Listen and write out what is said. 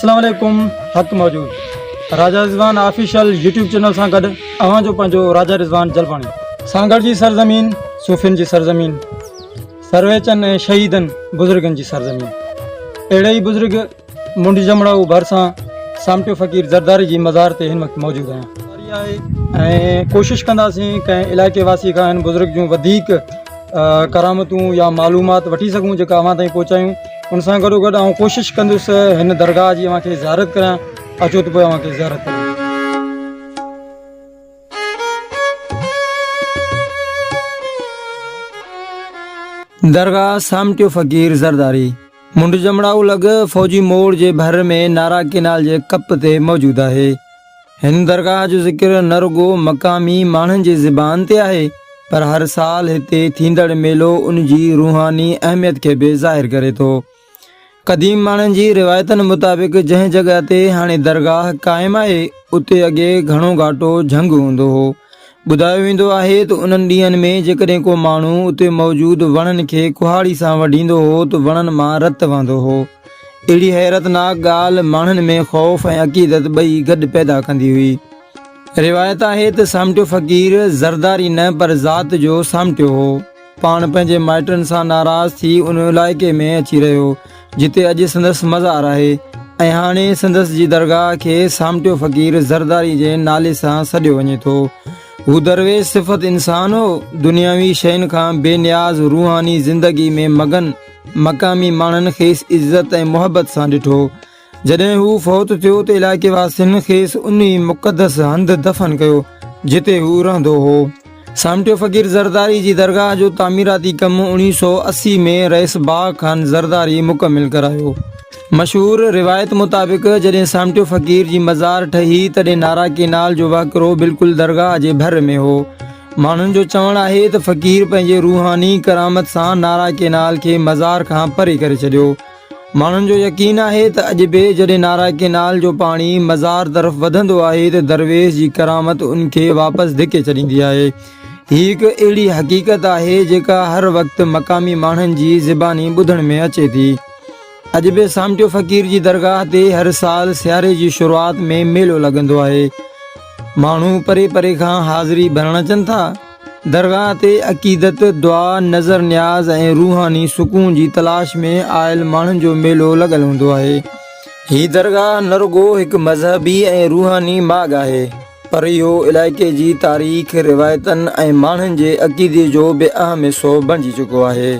اسلام عليڪم حق موجود Raja Rizwan official YouTube channel سان گڏ اوهان جو پنهنجو راجا رضوان جلباڻي سانگهڙ جي سرزمين صوفين جي سرزمين سرويچن ۽ شهيدن بزرگن جي سرزمين اهڙي ئي بزرگ منڊ جمڙائو ڀرسان سامٽيو فقير زرداري جي مزار تي هن وقت موجود آهيان ۽ ڪوشش ڪنداسين ڪنهن علائقي واسي کان هن بزرگ جون وڌيڪ ڪرامتون يا معلومات وٺي سگهون جيڪا اوهان تائين پهچايون ان سان گڏو گڏ آئون ڪوشش ڪندس هن درگاهه جي اوهان کي زيارت ڪرايان اچو ته پوء اوهان کي زيارت ڪرايان. درگاهه سامٽيو فقير زرداري منڊ جمڙائو لڳ فوجي موڙ جي ڀر ۾ نارا ڪينال جي ڪپ تي موجود آهي. هن درگاهه جو ذڪر نه رڳو مقامي ماڻهن جي زبان تي آهي پر هر سال هتي ٿيندڙ ميلو ان جي روحاني اهميت کي به ظاهر ڪري ٿو. قديم ماڻهن جي روايتن مطابق جنهن جڳهه تي هاڻي درگاهه قائم آهي اتي اڳي گهڻو گهاٽو جهنگ هوندو هو. ٻڌايو ويندو آهي ته انهن ڏينهن ۾ جيڪڏهن ڪو ماڻهو اتي موجود وڻن کي ڪهاڙي سان وڍيندو هو ته وڻن مان رت وهندو هو. اهڙي حيرتناڪ ڳالهه ماڻهن ۾ خوف ۽ عقيدت ٻئي گڏ پيدا ڪندي هئي. روايت آهي ته سامٽيو فقير زرداري نه پر ذات جو سامٽيو هو. پاڻ پنهنجي مائٽن سان ناراض ٿي ان علائقي ۾ اچي رهيو، جتي اڄ سندس مزار آهي ۽ هاڻي سندس جي درگاهه کي سامٽيو فقير زرداري جي نالي سان سڏيو وڃي ٿو. هو درويش صفت انسان هو، دنياوي شين کان بي نياز روحاني زندگي ۾ مگن مقامي ماڻهن کيس عزت ۽ محبت سان ڏٺو. جڏهن هو فوت ٿيو ته علائقي واسين کيس ان ئي مقدس هنڌ دفن ڪيو، جتي هو رهندو هو. سامٽيو فقير زرداري جي درگاهه جو تعميراتي ڪم 1980 ۾ رئيس باغ خان زرداري مڪمل ڪرايو. مشهور روايت مطابق جڏهن سامٽيو فقير جي مزار ٺهي تڏهن نارا ڪينال جو وهڪرو بلڪل درگاهه جي ڀر ۾ هو. ماڻهن جو چوڻ آهي ته فقير پنهنجي روحاني ڪرامت سان نارا ڪينال کي مزار کان پري ڪري ڇڏيو. ماڻهن جو يقين آهي ته اڄ به جڏهن نارا ڪينال جو پاڻي مزار طرف وڌندو آهي ته درويش جي ڪرامت ان کي واپس ڌڪي ڇڏيندي آهي. هي هڪ اهڙي حقيقت آهي جيڪا هر وقت مقامي ماڻهن جي زباني ٻڌڻ ۾ اچي ٿي. اڄ به سامٽيو فقير جي درگاهه تي هر سال سياري جي شروعات ۾ ميلو لڳندو آهي. ماڻهو پري پري کان حاضري ڀرڻ اچن ٿا. درگاهه تي عقيدت، دعا، نذر نياز ۽ روحاني سڪون جي تلاش ۾ آيل ماڻهن جو ميلو لڳل هوندو آهي. هي درگاهه نه رڳو هڪ مذهبي ۽ روحاني ماڳ آهي، پر اهو علائقي جي تاريخ، روايتن ۽ ماڻهن جي عقيدي جو به اهم حصو بڻجي چڪو آهي.